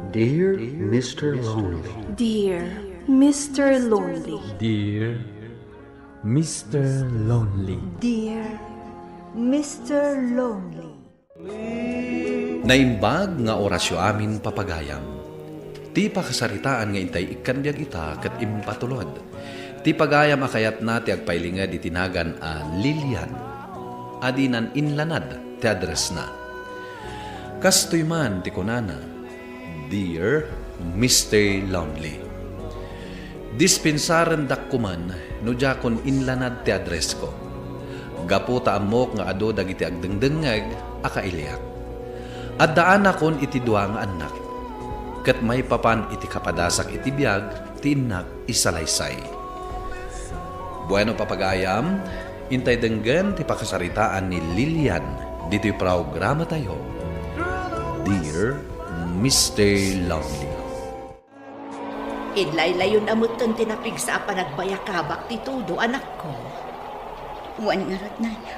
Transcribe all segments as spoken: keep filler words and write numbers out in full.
Dear Mister Lonely. Dear Mister Lonely. Dear Mister Lonely. Dear Mister Lonely. Naimbag nga orasyo amin, papagayam. Ti pakasaritaan nga intay ikkan biag ita ket impatulod. Ti pagayam a kayatna ti agpailinged iti nagan a Lilian, a dinan inlanad ti addressna. Kastoy man ti kunana, "Dear Mister Lonely." Dispensarendak koman no diakon inlanad ti addressko. Gapu ta ammok nga adu dagiti agdengdengngeg a kailiak. Addaanakon iti dua nga annak, ket maipapan iti kapadasak iti biag ti innak isalaysay. Bueno, papagayam, intay denggen ti pakasaritaan ni Lilian ditoy programatayo, Dear Mister Lonely. Inlaylayon a metten ti napigsa a panagbayakabak ti Todo, anakko. Wen ngarud, nanay.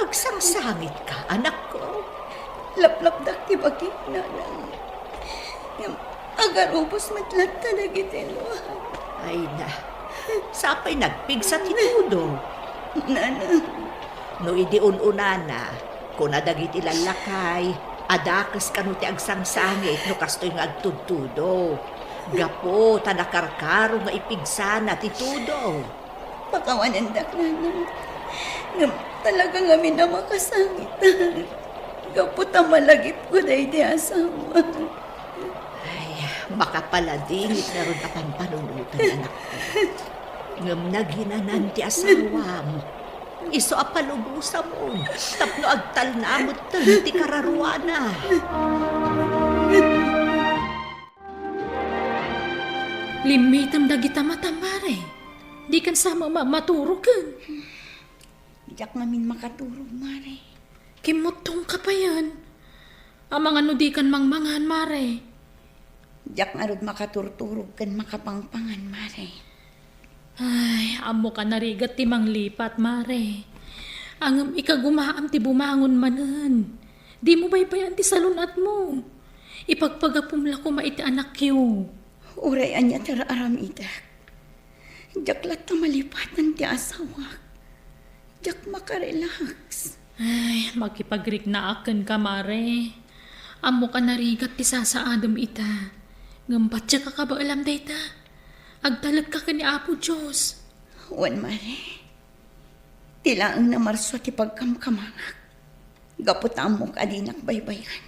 Agsangsangitka, anakko. Laplapdak ti bagik, nanay. Ngem agarubos met latta dagiti luak. Ay na, sapay nagpigsa ti Todo. Nanay. No idi un-unana, kuna dagiti lallakay, a dakes kano ti agsangsangit no kastoy nga agtudtudo. Gapu ta nakarkaro nga ipigsana ti Todo. Pakawanendak, nanay. Ngem talaga ngamin a makasangitan. Gapu ta malagipko daydi asawa. Ay, makapaladingit ngarud a pampanunotan, anakko. Ngem naginanan ti asawam. Isu a palubosamon tapno agtalna metten ti kararuana. Limmitem dagita matam, Mare. Dikan sa ma-, ma-, maturoken. Diak ngamin makaturog, Mare. Kimmuttongka payen. Amangan no dikan mangmangan, Mare. Diak ngarud makaturturog ken makapangpangan, Mare. Ay, ammok a narigat ti manglipat, Mare. Ngem ikagumaam ti bumangon manen. Dimo baybay-an ti salun-atmo. Ipagpagapum la koma iti anakyo. Uray ania ti ar-aramidek, diak latta malipatan ti asawak. Diak makarelax. Ay, makipagriknaak kenka, Mare. Ammok a narigat ti sasaadem ita. Ngem patiek a kabaelam dayta. Agtalekka ken ni Apo Dios. Wen, Mare. Ti laeng namarsua ti pagkamkamangak. Gapu ta ammok a dinak baybay-an.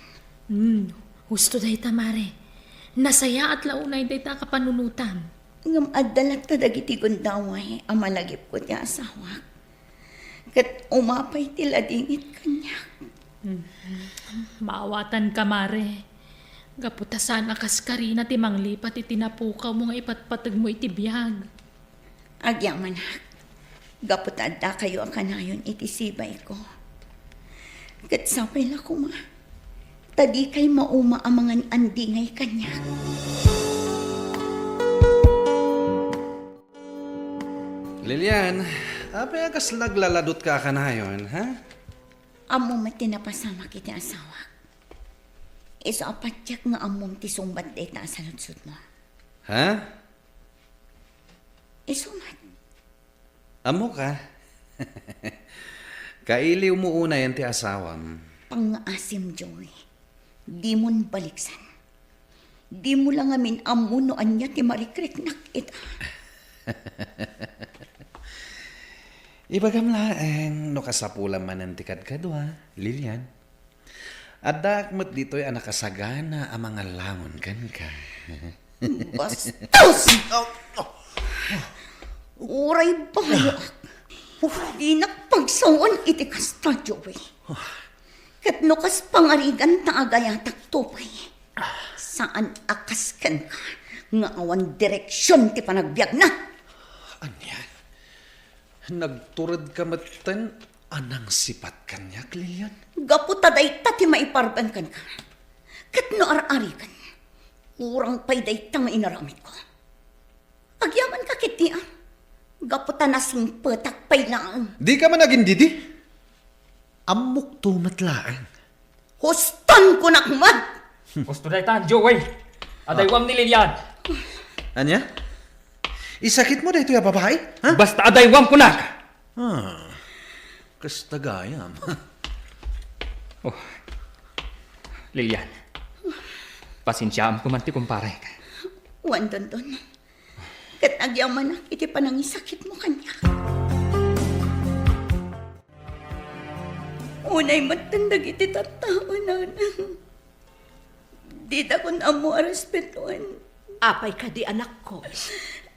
Hmm, husto dayta, Mare. Nasayaat la unay dayta a kapanunotam. Ngem adda latta dagiti gundaway a malagipko ti asawak. Ket umapay ti ladingit kaniak. Hmm. Maawatanka, Mare. Gapu ta saan a kaskarina ti manglipat iti napukawmo nga ipatpategmo iti biag. Agyamanak, gapu ta addakayo a kanayon iti sibayko. Ket sapay la koma ta dikay mauma a mangan-andingay kaniak. Lilian, apay a kasla aglaladutka a kanayon, ha? Ammom met ti napasamak iti asawak. Isu a patiek nga ammom ti sungbat dayta a saludsodmo. Ha? Isu met. Ammoka? Kailiwmo unayen ti asawam. Pangngaasim, Joey. Dimon baliksan. Dimo la ngamin ammo no ania ti marikriknak ita. Ibagam laeng no kasapulam manen ti kadkadua, Lilian. Addaak met ditoy a nakasagana a mangallangon kenka. Bastos! Uray bayoak. Dinak pagsawen iti kasta, Joey. Ket no kas pangarigan ta agayatak to pay, saan a kas kenka nga awan direksion ti panagbiagna. Ania? Nagturedka metten a nangsipat kaniak, Lilian? Gapu ta dayta ti maiparben kenka. Ket no ar-ariken, urang pay dayta nga inaramidko. Agyamanka ketdi, a? Gapu ta nasingpetak pay laeng. Dika man agindidi? Ammokto met laeng. Huston, kunak met! Husto daytan, Joey. Adaywam ni Lilian. Ania? Isakitmo daytoy a babai? Ha? Basta adaywam, kunak. Ah, kasta gayam. Oh, Lilian, pasensiaam koma ti kumparek. Wen, Dondon. Ket agyamanak iti panangisakitmo kaniak. Unay metten dagiti tattao, nanang. Didakon ammo a respetoen. Apay kadi, anakko?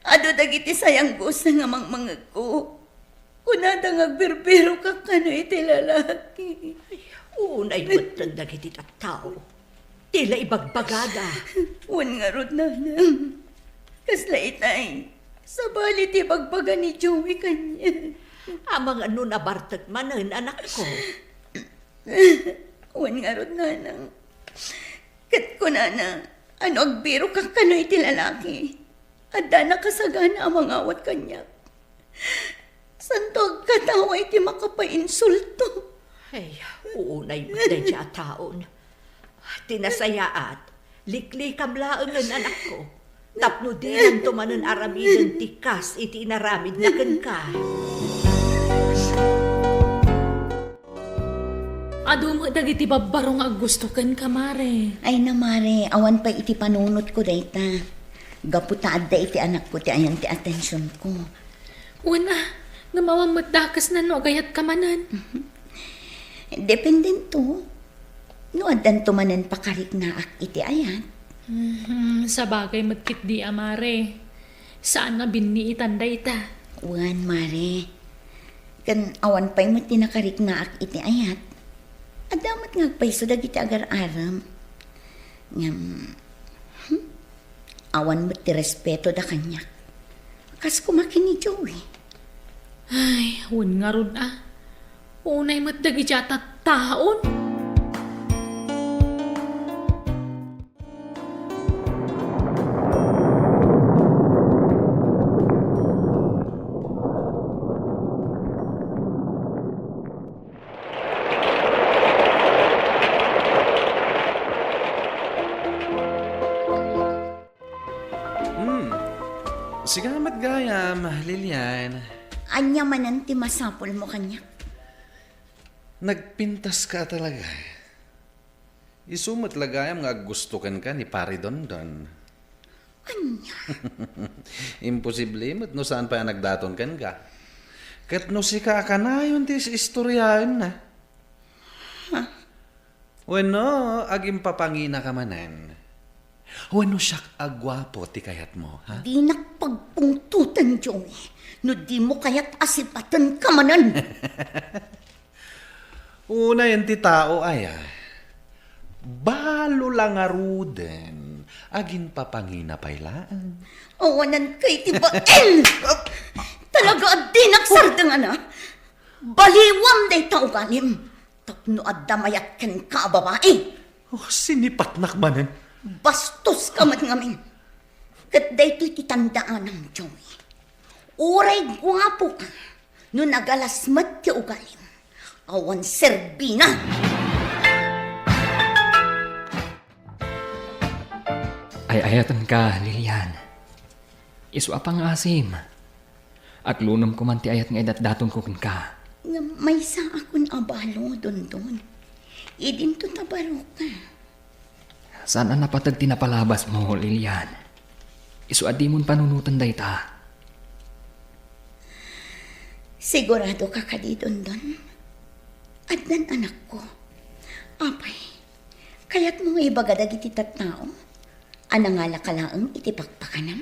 Adu dagiti sayanggosa nga mangmangegko. Kunada nga agbirbirokak kano iti lalaki. Ay, unay metten dagiti tattao. Ti la ibagbagada. Wen ngarud, nanang. Kasla itay. Sabali ti ibagbaga ni Joey kaniak. Amangan no nabartek manen, anakko. Wen ngarud, nanang. Ket kunana, ano agbirokak kano iti lalaki? Adda nakasagana a mangawat kaniak. Santo agkatawa iti makapainsulto. Ay, unay met daydiay a taon. Ti nasayaat, liklikam laengen, anakko. Tapno dinanto manen aramiden ti kas iti inaramidna kenka. Adu met dagiti babbaro nga aggusto kenka, Mare. Ay na, Mare, awan pay iti panunotko dayta. Gapu ta adda iti anakko ti ayan ti atensionko. Wen a, ngem awan met dakesna no agayatka manen. Dependento. No addanto manen pakariknaak iti ayat. Mhm, sabagay met ketdi a, Mare. Saan a binniitan dayta. Wen, Mare. Ken awan pay met ti nakariknaak iti ayat. Adda met nga agpayso dagiti agar-arem. Ngem, hmm, awan met ti respetoda kaniak. Kas koma ken ni Joey. Ay, wen ngarud a. Unay met dagiti a tattaon. Hmm. Sika met gayam, Lilian. Ania manen ti masapulmo kaniak? Nagpintaska talaga. Isu met la gayam nga aggusto kenka ni Pari Dondon. Ania? Imposible met no saan pay a nagdaton kenka. Ket no sika a kanayon ti is-istoriaenna. Ha? Wenno, agimpapanginaka manen. Wenno siak a guapo ti kayatmo, ha? Dinak pagpungtoten, Joey, no dimo kayat a sipatenka manen. Unayen ti tao aya. Balo la ngaruden, aginpapangina pay laeng. Awanan kay ti bael! Talaga a dinak sardengana. Baliwam dayta ugalim. Tapno adda mayat kenka a babai. Oh, sinipatnak manen. Bastoska met ngamin. Ket daytoy ti tandaanam, Joey. Uray guapoka, no nagalas met ti ugalim, awan serbina. Ay-ayatenka, Lilian. Isu a pangngaasim. Aklonem koman ti ayat nga idatdatonko kenka. Ngem maysaakon a balo, Dondon. Idinto ta baroka. Saan a napateg ti napalabasmo, Lilian. Isu a dimon panunoten dayta. Siguradoka kadi, Dondon? Addan anakko. Apay, kayatmo nga ibaga dagiti tattao a nangalaka laeng iti pakpakanam?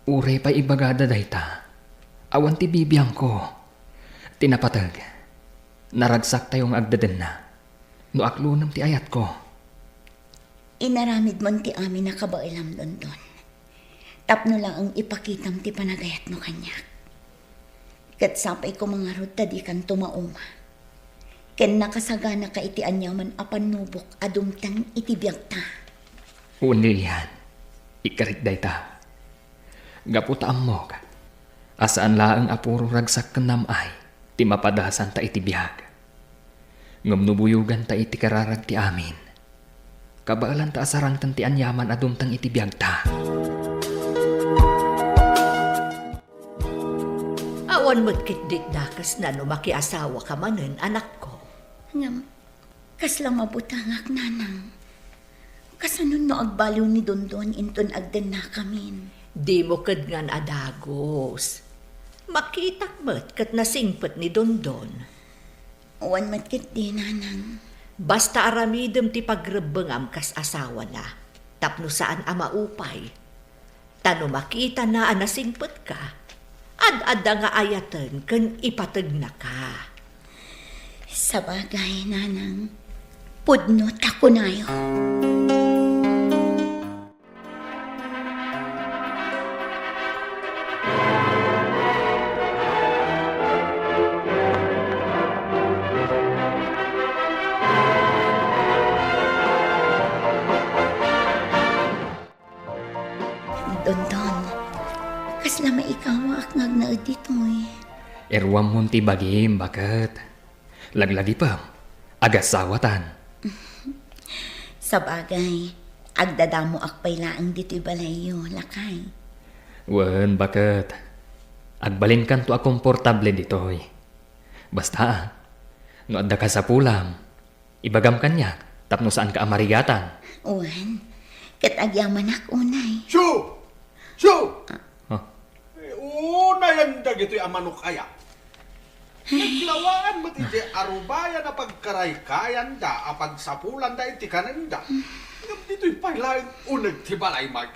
Uray pay ibagada dayta, awan ti bibiangko. Ti napateg, naragsaktayo nga agdedenna. No aklonem ti ayatko. Inaramidmon ti amin a kabaelam, Dondon. Tapno laeng ipakitam ti panagayatmo kaniak. Ket sapay koma ngarud ta dikanto mauma. Ken nakasaganaka iti aniaman a pannubok a dumteng iti biagta. Wen, Lilian, ikkarik dayta. Gapu ta ammok a saan laeng a puro ragsak ken nam-ay ti mapadasanta iti biag. Ngem no buyoganta iti kararag ti amin, Kabaelanta a sarangten ti aniaman a dumteng iti biagta. Awan met ketdi dakesna no makiasawaka manen, anakko. Ngem, kasla mabutengak, nanang. Kasano no agbaliw ni Dondon inton agdennakamin? Dimo kedngan a dagus. Makitak met ket nasingpet ni Dondon. Awan met ketdi, nanang. Basta aramidem ti pagrebbengam kas asawana, tapno saan a maupay. Ta no makitana a nasingpetka, ad-adda nga ayaten ken ipategnaka. Sabagay, nanang, pudno ta kunayo. Dondon, kasla maikawaak nga agnaed ditoy. Iruammon ti bagim, baket. Laglagipem, agasawatan. Sabagay, agdadamoak pay laeng ditoy balayyo, lakay. Wen, baket. Agbalinkanto a komportable ditoy. Basta, no adda kasapulam, ibagam kaniak tapno saanka a marigatan. Wen, ket agyamanak unay. Shu! Shu! Ah. Huh? Eh, unayen dagitoy a manok aya. Naglawaan met idiay arubayan a pagkaraykayanda a pagsapulanda iti kanenda. Ngem ditoy pay laeng uneg ti balay, Mike.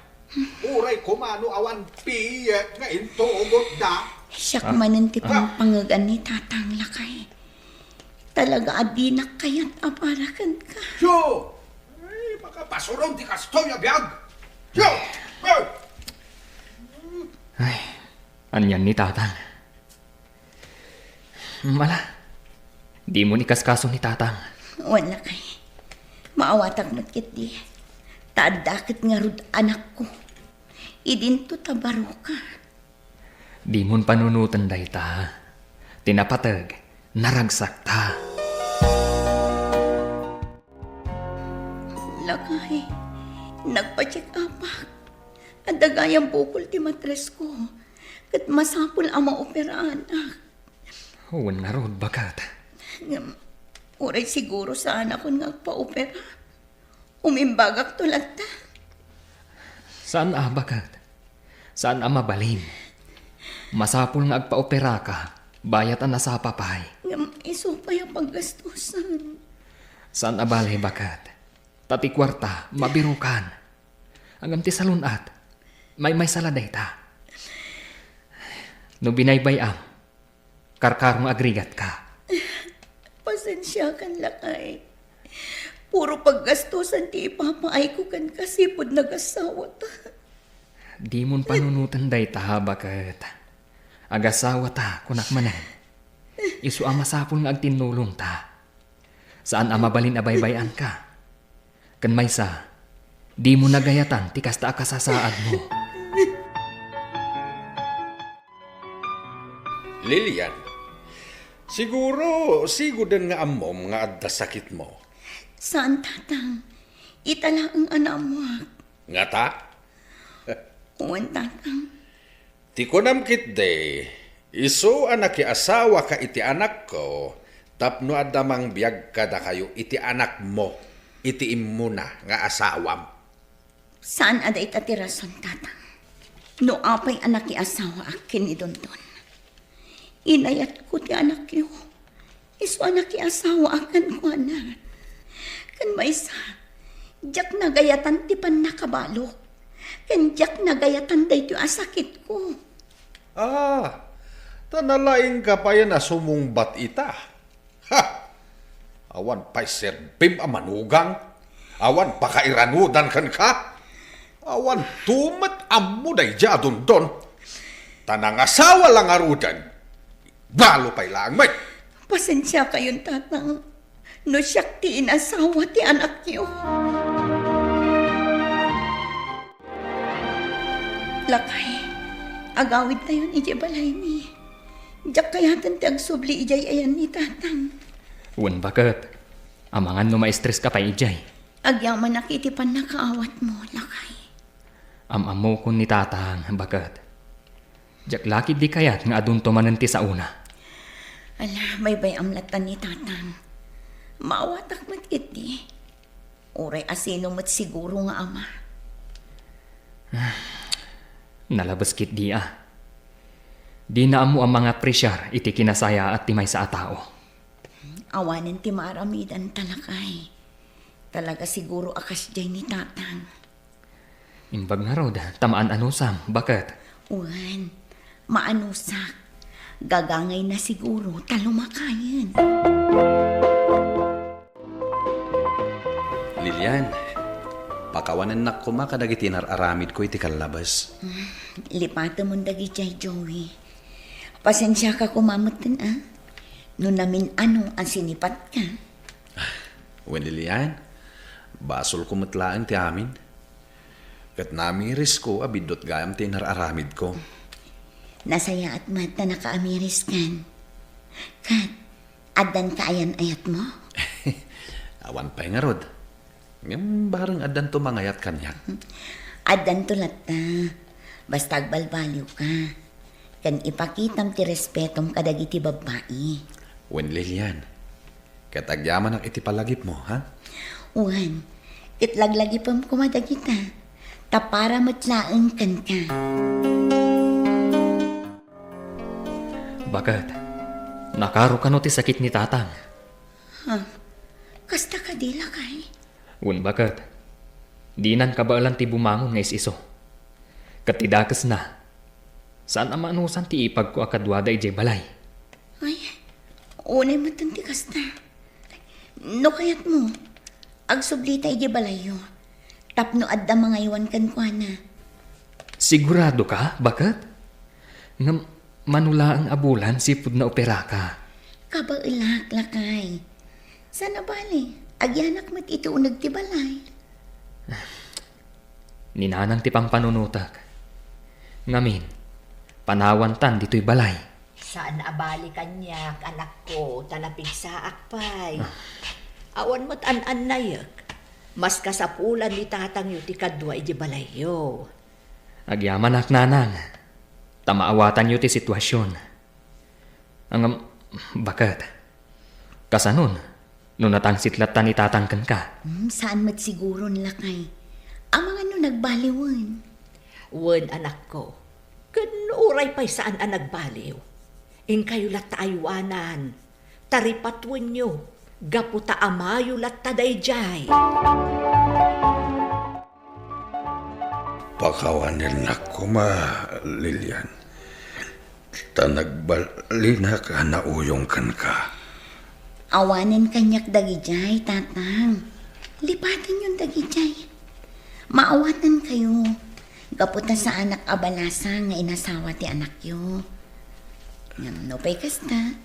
Uray koma no awan piyek nga intugotda. Siak Ah. manen ti Ah. pangpangegan ni Tatang, lakay. Talaga a dinak kayat a para kenka. Shu! Ay, makapasuron ti kastoy a biag! Shu! Ay! Ay, anian ni Tatang? Mala, dimon ikaskaso ni Tatang. Wen, lakay. Maawatak met ketdi. Ta adda ket ngarud anakko. Idinto ta baroka. Dimon panunoten dayta. Ti napateg, naragsakta. Lakay, nagpa-check-upak. Adda gayam bukol ti matresko. Ket masapul a maoperaanak. Wen ngarud, baket. Ngem, uray siguro saanakon nga agpaopera. Umimbagakto latta. Saan a, baket. Saan a mabalin. Masapul nga agpaoperaka, bayat a nasapa pay. Ngem isu pay a paggastusan. Saan a bale, baket. Ta ti kuarta, mabirukan. Ngem ti salun-at, maymaysa la dayta. No binaybay-am, karkaro nga agrigatka. Pasensiakan, lakay. Puro paggastusan ti ipapaayko kenka sipud nagasawata. Dimon panunoten dayta, baket. Agasawata, kunak manen. Isu a masapul nga agtinnulongta. Saan a mabalin a baybay-anka. Ken maysa, dimo nagayatan ti kasta a kasasaadmo. Lilian, siguro sigoden nga ammom nga adda sakitmo. Saan, Tatang. Ita laeng a naammoak. Ngata? Wen, Tatang. Ti kunam ketdi, isu a nakiasawaka iti anakko tapno adda mangbiag kadakayo iti anakmo iti immuna nga asawam. Saan a dayta ti rason, Tatang. No apay a nakiasawaak ken ni Dondon, inayatko ti anakyo. Isu a nakiasawaak kenkuana. Ken maysa, diak nagayatan ti pannakabalok. Ken diak nagayatan daytoy a sakitko. Ah, ta nalaingka payen a sumungbat ita. Ha! Awan pay serbim a manugang. Awan pakairanudan kenka. Awan tumet ammo daydiay a Dondon. Ta nangasawa la ngaruden. Balo pay laeng met. Pasensiakayon, Tatang, no siak ti inasawa ti anakyo. Lakay, agawidtayon idiay balaymi. Diak kayaten ti agsubli idiay ayan ni Tatang. Wen, baket. Amangan no maestreska pay idiay. Agyamanak iti pannakaawatmo, lakay. Am-ammokon ni Tatang, baket. Diak la ketdi kayat nga adunto manen ti saona. Ala, baybay-am latta ni Tatang. Maawatak met ketdi. Uray asino met siguro nga ama. Nalabes ketdi a. Dina ammo a mangapresiar iti kinasayaat ti maysa a tao. Awanen ti maaramidanta, lakay. Talaga siguro a kasdiay ni Tatang. Imbag ngarud, ta maan-anusam, baket. Wen, maanusak. Gagangayna siguro ta lumakayen. Lilian, pakawanennak koma kadagiti inar-aramidko iti kallabes. Lipatemon dagidiay, Joey. Pasensiaka koma metten, a. No namin-ano a sinipatka. Wen, Lilian, basolko met laeng ti amin. Ket namirisko a biddut gayam ti inar-aramidko. Nasayaat met ta nakaamiriskan. Ket, addan kaayan-ayatmo? Awan pay ngarud. Ngem bareng addanto mangayat kaniak. Addanto latta. Basta agbalbaliwka. Ken ipakitam ti respetom kadagiti babbai. Wen, Lilian, ket agyamanak iti palagipmo, ha? Wen, ket laglagipem koma dagita, ta para met laeng kenka. Baket, nakaro kano ti sakit ni Tatang? Ha? Kasta kadi, lakay? Wen, baket. Dinan kabaelan ti bumangon nga is-iso. Ket ti dakesna, saan a maanusan ti ipagko a kaduada idiay balay. Ay, unay metten ti kasta. No kayatmo, agsublita idiay balayyo. Tapno adda mangaywan kenkuana. Sigurado ka, baket? Ngem, mano laeng a bulan sipud naoperaka? Kabaelak, lakay. Saan a bale, agyanak met iti uneg ti balay. Ni Nanang ti pampanunotek. Ngamin, panawantan ditoy balay. Saan a bale kaniak, anakko, ta napigsaak pay. Ah. Awan met an-annayek. Mas kasapulan ni tatangyo ti kadua iti balayyo. Agyamanak, Nanang, ta maawatanyo ti sitwasion. Ngem, baket. Kasanon, no natangsit latta ni Tatang kenka? Hmm, saan met siguron, lakay. Amangan no nagbaliwen. Wen, anakko. Ken no uray pay saan a nagbaliw, inkayo latta aywanan. Ta ripatuenyo, gapu ta amayo latta daydiay. Pakawanennak koma, Lilian, ta nagbalinak a nauyong kenka. Awanen kaniak dagidiay, Tatang. Lipatenyon dagidiay. Maawatankayo. Gapu ta saanak a balasa nga inasawa ti anakyo. Ngem no pay kasta,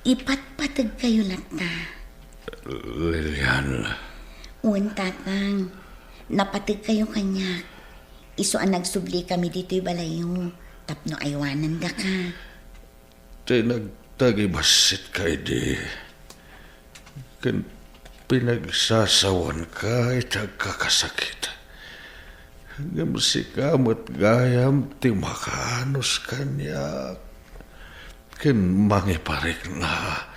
ipatpategkayo latta. Lilian. Wen, Tatang. Napategkayo kaniak. Isu a nagsublikami ditoy balayyo tapno aywanandaka. Ti nagtagibassit ka idi, ken pinagsasawanka iti agkakasakit. Ngem sika met gayam ti makaanus kaniak, ken mangiparikna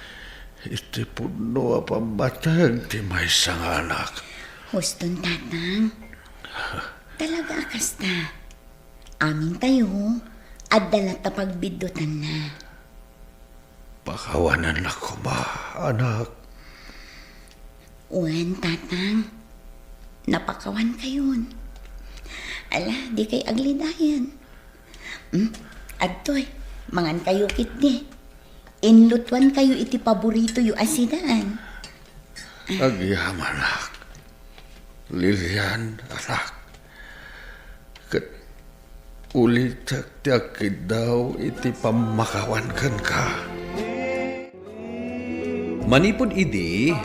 iti pudno a pammateg ti maysa nga anak. Huston, Tatang. Talaga a kasta. Amintayo, adda latta pagbiddutanna. Pakawanennak koma, anak. Wen, Tatang. Napakawankayon. Ala, dikay aglidayan. Hmm? Adtoy, mangankayo ketdi. Inlutuankayo iti paboritoyo a sidaan. Agyamanak, Lilian, anak. Ket ulitek ti agkiddaw iti pammakawan kenka. Manipud idi,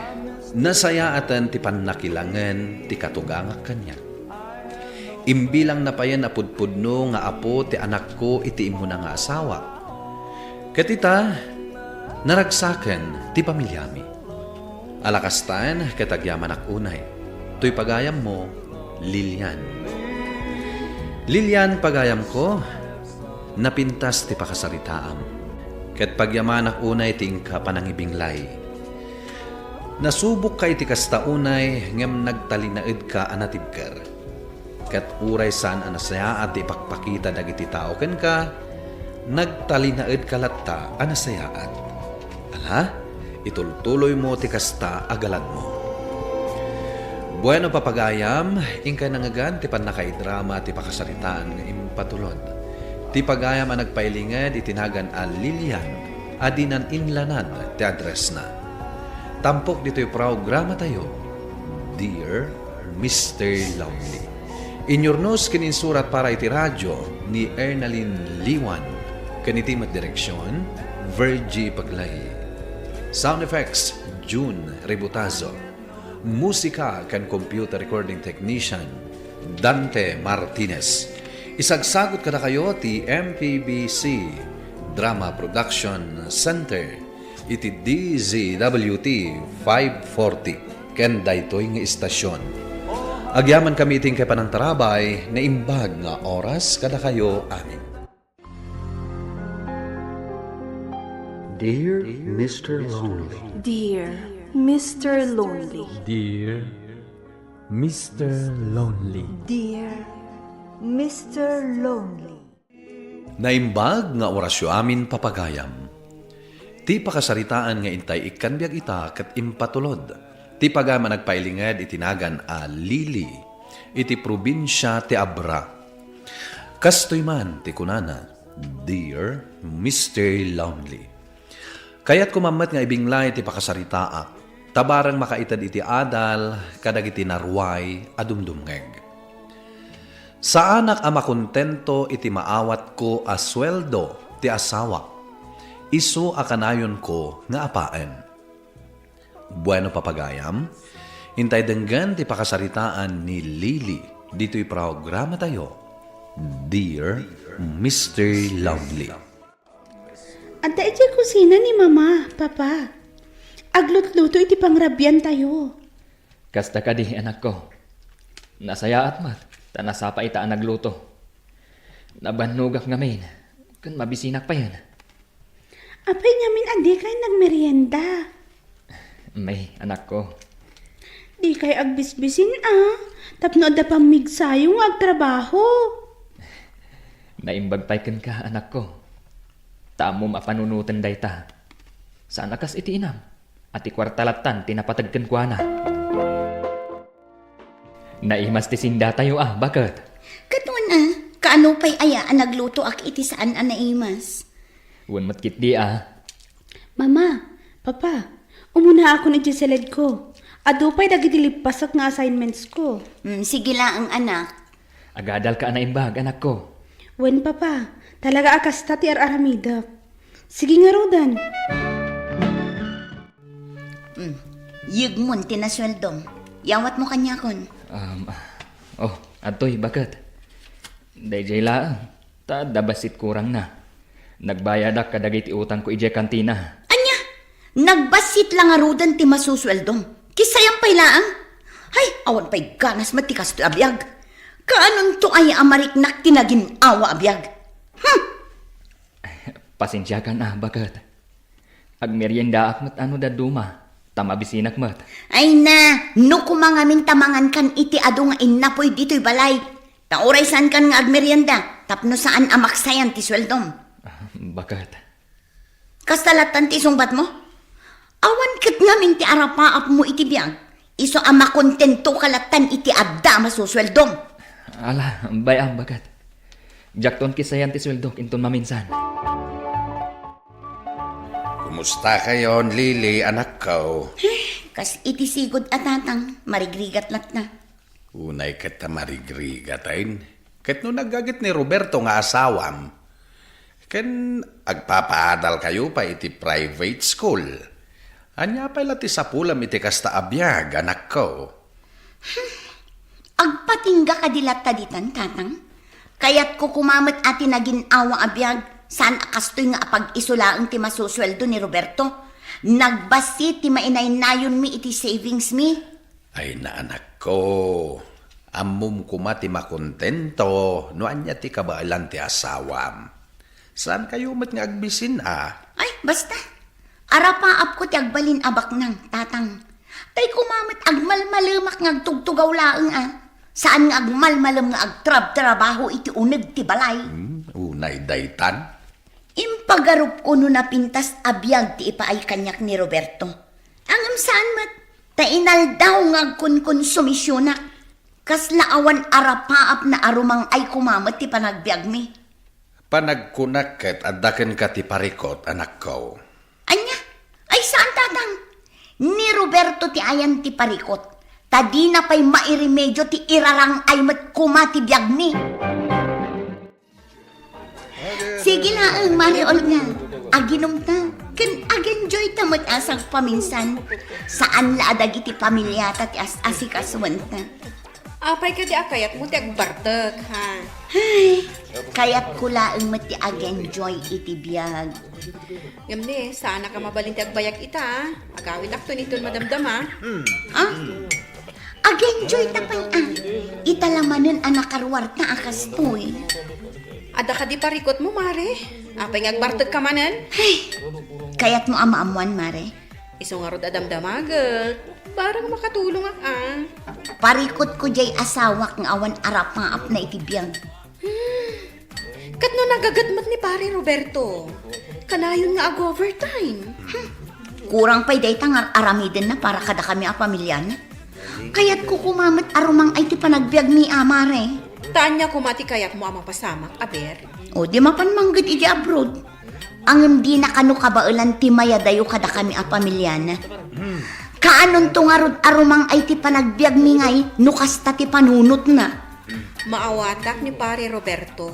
nasayaaten ti pannakilangen ti katugangak kaniak. Imbilangna payen a pudpudno nga apo ti anakko iti immuna nga asawa. Ket ita, naragsaken ti pamiliami. Ala kastan ket agyamanak unay. Toy pagayammo, Lilian. Lilian, pagayamko, napintas ti pakasaritaam. Ket pagyamanak unay ti inka panangibinglay. Nasubokka iti kasta unay ngem nagtalinaedka a natibker. Ket uray saan a nasayaat ti ipakpakita dagiti tao kenka, nagtalinaedka latta a nasayaat. Ala, itultuloymo ti kasta a galadmo. Bueno, papagayam, inkay nangngegan ti pannakaidrama ti pakasaritaan nga impatulod. Ti pagayam a nagpailinged iti nagan a Lilian a dinan inlanad ti addressna. Tampok ditoy programatayo, Dear Mister Lonely. Inyurnos ken insurat para iti radio ni Ernalyn Liwan, ken iti met direksion, Virgie Paglay. Sound effects, June Ributazo. Musika ken computer recording technician, Dante Martinez. Isagsagut kadakayo ti M P B C Drama Production Center iti D Z W T five forty ken daytoy nga istasyon. Agyamankami iti inkay panangtarabay, naimbag nga oras kadakayo amin. Dear Mister Lonely. Dear Mister Lonely. Dear Mister Lonely. Dear Mister Lonely. Naimbag nga orasyo amin, papagayam. Ti pakasaritaan nga intay ikkan biag ita ket impatulod ti pagayam a nagpailinged iti nagan a Lily iti probinsia ti Abra. Kastoy man ti kunana, Dear Mister Lonely. Kayatko man met nga ibinglay ti pakasaritaak, ta bareng makaited iti adal kadagiti naruay a dumdumngeg. Saanak a makontento iti maawatko a sueldo ti asawak, isu a kanayonko nga apaen. Bueno, papagayam, intay denggen ti pakasaritaan ni Lily ditoy programatayo, Dear Mister Lonely. Adda idiay kusina ni Mama, Papa. Aglutluto iti pangrabiantayo. Kasta kadi, anakko. Nasayaat met, ta nasapa ita a nagluto. Nabannogak ngamin, ken mabisinak payen. Apay ngamin a dikay nagmerienda? May, anakko. Dikay agbisbisin a, tapno adda pammigsayo nga agtrabaho. Naimbag pay kenka, anakko. Ta ammom a panunoten dayta. Saan a kas iti inam, a ti kuarta lattan ti napateg kenkuana. Naimas ti sindatayo a, baket? Ket wen a, kaano pay aya a naglutoak iti saan a naimas? Wen met ketdi a. Mama, Papa, umunaakon idiay siledko. Adu pay dagiti lippasak nga assignmentsko. Hmm, sige laeng, anak. Agadalka a naimbag, anakko. Wen, Papa, talaga a kasta ti ar-aramidek. Sige ngaruden. Hmm, yegmon ti nasueldom. Yawatmo kaniakon. Um, oh, adtoy, baket. Daydiay laeng, ta adda bassit kurangna. Nagbayadak kadagiti utangko idiay kantina. Ania? Nagbassit la ngaruden ti masusueldom. Kisayam pay laeng. Hay, awan pay ganas met ti kastoy a biag. Kaanonto aya a mariknak ti nagin-awa a biag? Hmm! Pasensiakan a, baket. Agmeriendaak met a no dadduma, ta mabisinak met. Ay na, no koma ngamin ta mangankan iti adu nga innapoy ditoy balay, ta uray saankan nga agmerienda, tapno saan a maksayan ti sueldom. Ah, baket. Kasta lattan ti isungbatmo? Awan ket ngamin ti arapaapmo iti biag, isu a makontentoka lattan iti adda a masusueldom. Ala, bay-am, baket. Diakton kisayan ti sueldok inton maminsan. Kumusta kayon, Lily, anakko? Eh, kas iti sigud a tatang, marigrigat latna. Unay ket ta marigrigat, ay. Ket no nagagit ni Roberto nga asawam, ken agpapaadal kayo pay iti private school, ania pay la ti sapulam iti kasta a biag, anakko? Agpatingga kadi latta ditan, tatang? Kayatko koma met a ti nagin-awa a biag, saan a kastoy nga apag-isu laeng ti masusueldo ni Roberto. Nagbassit ti mainaynayonmi iti savingsmi. Ay, na, anakko. O, ammom koma ti makontento no ania ti kabaelan ti asawam. Saankayo met nga agbisin a? Ay, basta. Arapaapko ti agbalin a baknang, tatang. Tay koma met agmalmalemak nga agtugtugaw laeng a. Saan nga agmalmalem nga agtrabtrabaho iti uneg ti balay. Hmm, unay daytan. Impagarupko no napintas a biag ti ipaay kaniak ni Roberto. Ngem saan met, ta inaldaw nga agkonkonsumisionak. Kasla awan arapaap na arumang-ay koma met ti panagbiagmi. Panagkunak ket adda kenka ti parikut, anakko. Ania? Ay, saan, tatang? Ni Roberto ti ayan ti parikut, ta dina pay mairemedio ti irarang-ay met koma ti biagmi. Sige laeng, Mare Olga. Aginumta. Ken agenjoyta met a sagpaminsan. Saan la a dagiti pamiliata ti as-asikasuenta. Apay kadi a kayatmo ti agbartek, ha? Ay, kayatko laeng met ti agenjoy iti biag. Ngem ni, saanak a mabalin ti agbayag ita, a. Agawitakton iton madamdama. Ah? Agenjoyta pay a. Ita la manen a nakaruarta a kastoy. Adda kadi parikutmo, Mare? Apay nga agbartekka manen? Ay, kayatmo a maammoan, Mare? Isu ngarud a damdamagek. Barang makatulongak a. Parikutko diay asawak nga awan arapaapna iti biag. Hmm. Ket no nagaget met ni Pare Roberto, kanayon nga ag-overtime. Hmm. Kurang pay dayta nga ar-aramidenna para kadakami a pamiliana. Kayatko koma met a rumang-ay ti panagbiagmi a, Mare. Ta ania koma ti kayatmo a mapasamak, aber? O, di mapan mangged iti abroad. Ngem dina kano kabaelan ti mayadayo kadakami a pamiliana. Kaanonto ngarud a rumang-ay ti panagbiagmi ngay no kasta ti panunotna? Maawatak ni Pare Roberto.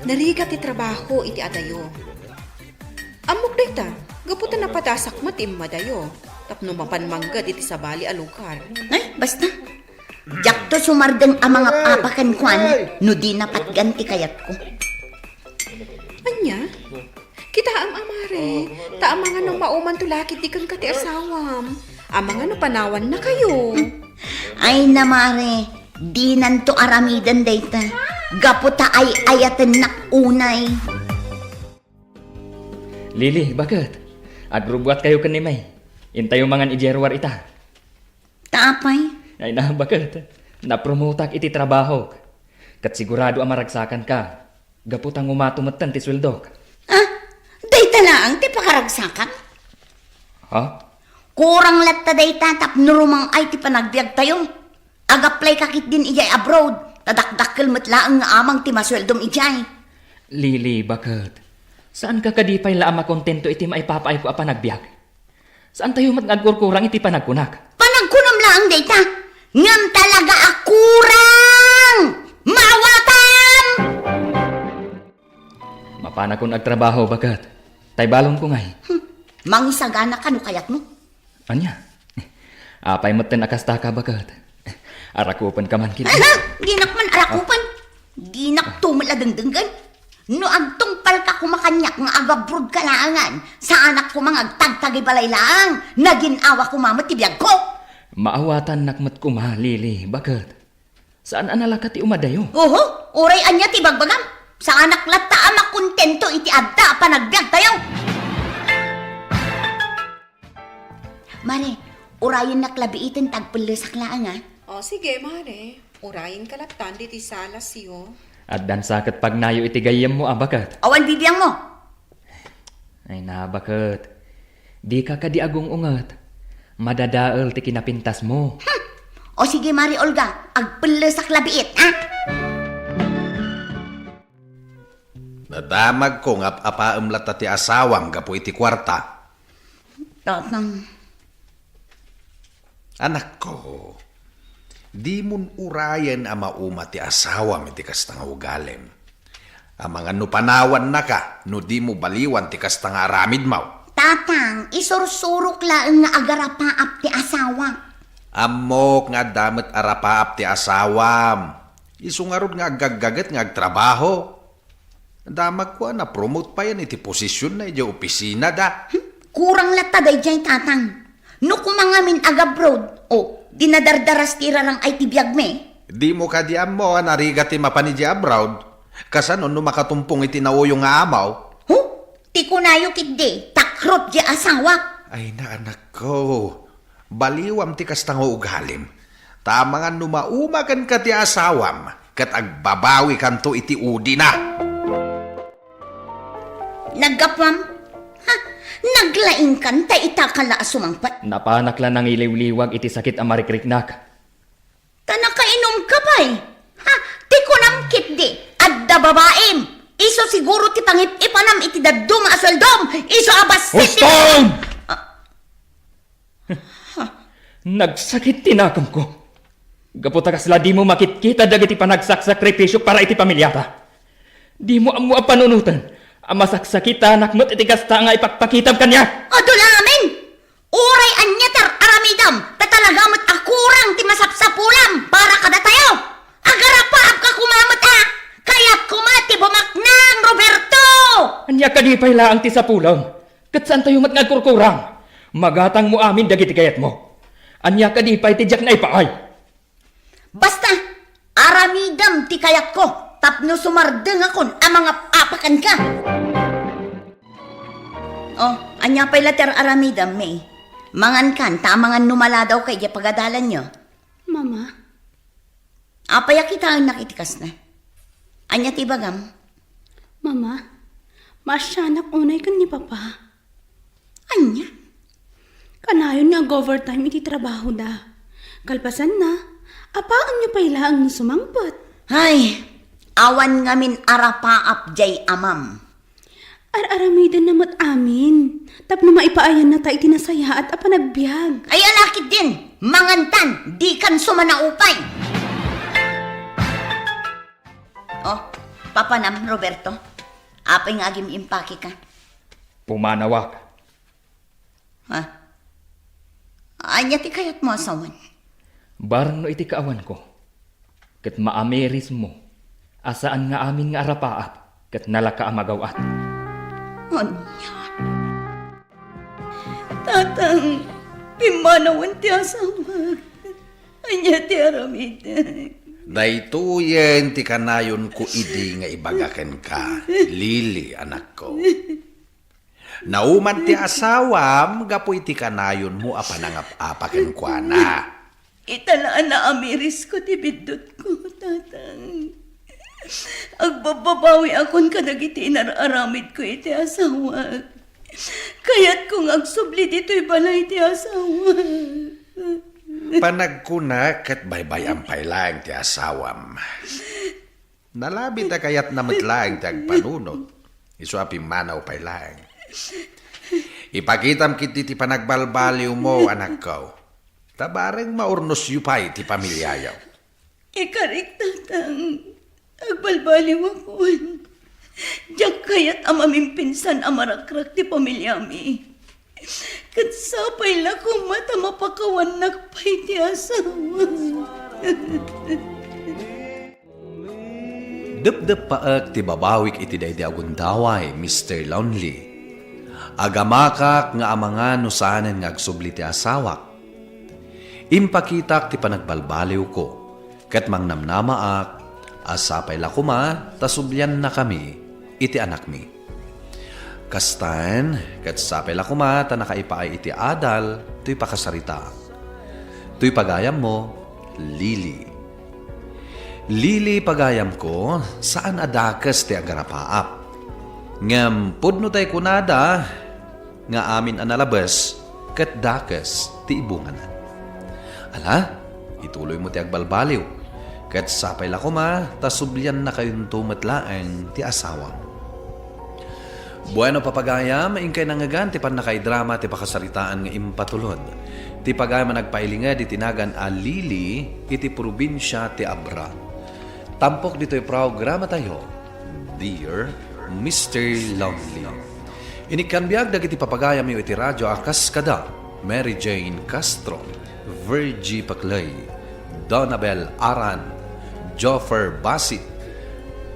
Narigat ti trabaho iti adayo. Ammok dayta, gapu ta napadasak met ti immadayo tapno mapan mangged iti sabali a lugar. Ay, basta. Diakto sumardeng a mangap-apa kenkuana no di napatgan ti kayatko. Ania? Kitaem a, Mare, ta amangan no maumanto la ketdi kenka ti asawam. Amangan no panawannakayo. Ay na, Mare, dinanto aramiden dayta. Gapu ta ay-ayatennak unay. Lili, baket? Agrubuatkayo ken ni May. Intayo mangan idiay ruar ita. Ta apay? Ay na, baket? Napromotak iti trabahok. Ket sigurado a maragsakanka. Gapu ta ngumato metten ti sueldok. Ah, dayta laeng ti pakaragsakak? Ha? Kurang latta dayta tapno rumang-ay ti panagbiagtayo. Ag-apply ka ketdin idiay abroad, ta dakdakkel met laeng nga amang ti masueldom idiay. Lili, baket? Saanka kadi pay la a makontento iti maipapaayko a panagbiag? Saantayo met nga agkurkurang iti panagkunak? Panagkunam laeng dayta, ngem talaga a kurang! Maawatam! Mapanakon agtrabaho, baket? Tay balonko ngay. Hmm, mangisagana ka no kayatmo. Ania? Apay metten a kastaka, baket? Arakupenka man ketdi. Aha! Dinak man arakupen. Dinakto met la dengdenggen. No agtungpalka koma kaniak nga agabroad ka laengan, saanak koma nga agtagtagibalay laeng. Nagin-awa koma met ti biagko. Maawatannak met koma, Lili, baket? Saan a nalaka ti umadayo? Oho, uray ania ti ibagbagam. Saanak latta a makontento iti adda a panagbiagtayo. Mare, urayennak labiiten ta agpellesak laeng a. O, sige, Mare. Urayenka lattan ditoy salasyo. Addan sa ket pagnayo iti gayyemmo a, baket? Awan bibiangmo. Ay na, baket? Dika kadi agung-unget. Madadael ti kinapintasmo. Hmm. O sige, Mare Olga, agpellesak labiit, ha? Nadamagko nga ap-apaem latta ti asawam gapu iti kuarta. Tatang. Anakko, dimon urayen a mauma ti asawam iti kasta nga ugalim. Amangan no panawannaka no dimo baliwan ti kasta nga aramidmo. Tatang, isursurok laeng nga agarapaap ti asawak. Ammok nga adda met arapaap ti asawam. Isu ngarud nga aggaggaget nga agtrabaho. Damagko a na-promote payen iti posisionna idiay opisinada. Hmm, kurang latta daydiay, tatang. No koma ngamin agabroad, o, Dinadardaras ti irarang-ay ti biagmi. Dimo kadi ammo a narigat ti mapan idiay abroad? Kasano no makatumpong iti nauyo nga amaw? Huh? Ti kunayo ketdi, takrot diay asawak. Ay, anakko. Baliwam ti kasta nga ugalim. Ta amangan no mauma kenka ti asawam, ket agbabawikanto iti udina. Naggapuam? Ha? Naglaingkan ta ita ka la a sumangpet? Napanak la nangiliwliwag iti sakit a marikriknak. Ta nakainumka pay? Ha? Ti kunam ketdi, adda babaim. Isu siguro ti pangip-ipanam iti dadduma a sueldom. Isu a bassit ti... Huston! Ah. Nagsakit ti nakemko. Gapu ta kasla dimo makitkita dagiti panagsaksakripisio para iti pamiliata. Dimo ammo a panunoten a masaksakitanak met iti kasta nga ipakpakitam kaniak. Adu la amin! Uray ania ti ar-aramidam, ta talaga met a kurang ti masapsapulam para kadatayo. Agarapaapka koma met a, kayat koma ti bumaknang, Roberto! Ania kadi pay laeng ti sapulem? Ket saantayo met nga agkurkurang? Magatangmo amin dagiti kayatmo. Ania kadi pay ti diak naipaay? Basta, aramidem ti kayatko tapno sumardengakon a mangap-apa kenka. Oh, ania pay la ti ar-aramidem, May? Mangankan, ta amangan no maladawka idiay pagadalanyo. Mama? Apay a kitaennak iti kasta? Ania ti ibagam? Mama, maasianak unay ken ni Papa. Ania? Kanayon nga ag-overtime iti trabahoda. Kalpasanna, apaenyo pay laeng no sumangpet. Ay, awan ngamin arapaap diay amam. Ar-aramidenna met amin tapno maipaayanna ta iti nasayaat a panagbiag. Ay, ala ketdin, mangantan, dikanso manaupay. Oh, papanam, Roberto. Apay nga agim-impakeka? Pumanawak. Ha? Ania ti kayatmo a sawen? Bareng no iti kaawanko, ket maamirismo a saan nga amin nga arapaap ket nalaka a magaw-at. Ania? Tatang, pimmanawen ti asawak. Ania ti aramidek? Daytoyen ti kanayonko idi nga ibaga kenka, Lily, anakko. Nauman ti asawam gapu iti kanayonmo a panangap-apa kenkuana. Ita la a naamirisko ti biddutko, Tatang. Agbabbabawiakon kadagiti inar-aramidko iti asawak. Kayatko nga agsubli ditoy balay ti asawak. Panagkunak ket baybay-am pay laeng ti asawam. Nalabi ta kayatna met laeng ti agpanunot, isu a pimmanaw pay laeng. Ipakitam ketdi ti panagbalbaliwmo, anakko. Ta bareng maurnosyo pay ti pamiliayo. Ikarik, Tatang. Agbalbaliwakon. Diak kayat a mamimpinsan a marakrak ti pamiliami. Ket sapay la koma ta mapakawannak pay ti asawa. Depdeppaek ti babawik iti daydi a gundaway, Mister Lonely. Agamakak nga amangan no saanen nga agsubli ti asawak. Impakitak ti panagbalbaliwko, ket mangnamnamaak a sapay la koma ta subliannakami iti anakmi. Kastaen, ket sapay la koma ta nakaipaay iti adal toy pakasaritaak. Toy pagayammo, Lily. Lily, pagayamko, saan a dakes ti agarapaap. Ngem pudno tay kunada nga amin a nalabes ket dakes ti ibungana. Ala, ituloymo ti agbalbaliw, ket sapay la koma ta subliannakayonto met laeng ti asawam. Bueno, papagayam, inkay nangngegan ti pannakaidrama ti pakasaritaan nga impatulod ti pagayam a nagpailinged iti nagan a Lily iti probinsia ti Abra. Tampok ditoy programatayo, Dear Mister Lonely. Inikkambiag dagiti papagayamyo iti radyo a kas kada Mary Jane Castro, Virgie Paclay, Donabel Aran, Joffer Basit,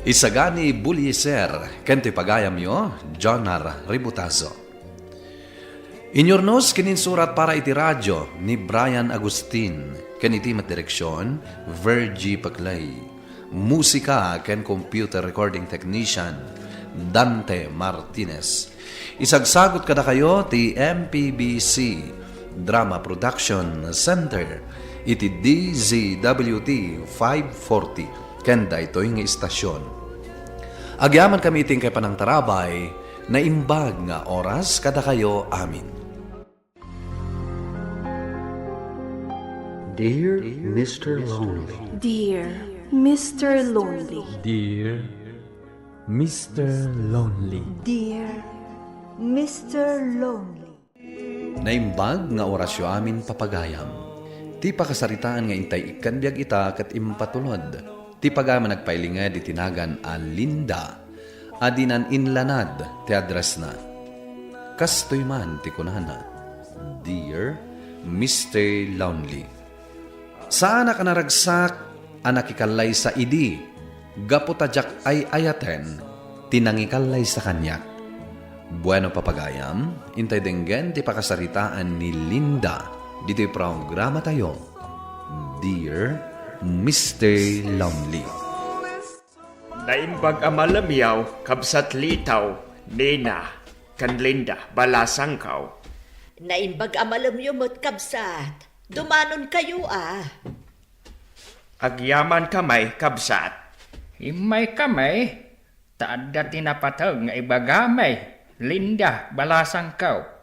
Isagani Bulieser, ken toy pagayamyo, Jonar Ributazo. Inyurnos ken insurat para iti radio ni Brian Agustin, ken iti met direksion, Virgie Paclay. Musika ken computer recording technician, Dante Martinez. Isagsagut kadakayo ti M P B C Drama Production Center iti D Z W T five forty ken daytoy nga istasyon. Agyamankami iti inkay panangtarabay, naimbag nga oras kadakayo amin. Dear Mister Lonely. Dear Mister Lonely. Dear Mister Lonely. Dear Mister Lonely. Naimbag nga orasyo amin, papagayam. Ti pakasaritaan nga intay ikkan biag ita ket impatulod ti pagayam a nagpailinged iti nagan a Linda a dinan inlanad ti addressna. Kastoy man ti kunana, "Dear Mister Lonely, saanak a naragsak a nakikallaysa idi gapu ta diak ay-ayaten ti nangikallaysa kaniak." Bueno, papagayam, intay denggen ti pakasaritaan ni Linda ditoy programatayo, Dear Mister Lonely. Naimbag a malemyo, Kabsat Litaw, Nina, ken Linda, balasangko. Naimbag a malemyo met, Kabsat. Dumanonkayo a. Agyamankamay, Kabsat. Immaykami, ta adda ti napateg nga ibagami, Linda, balasangko.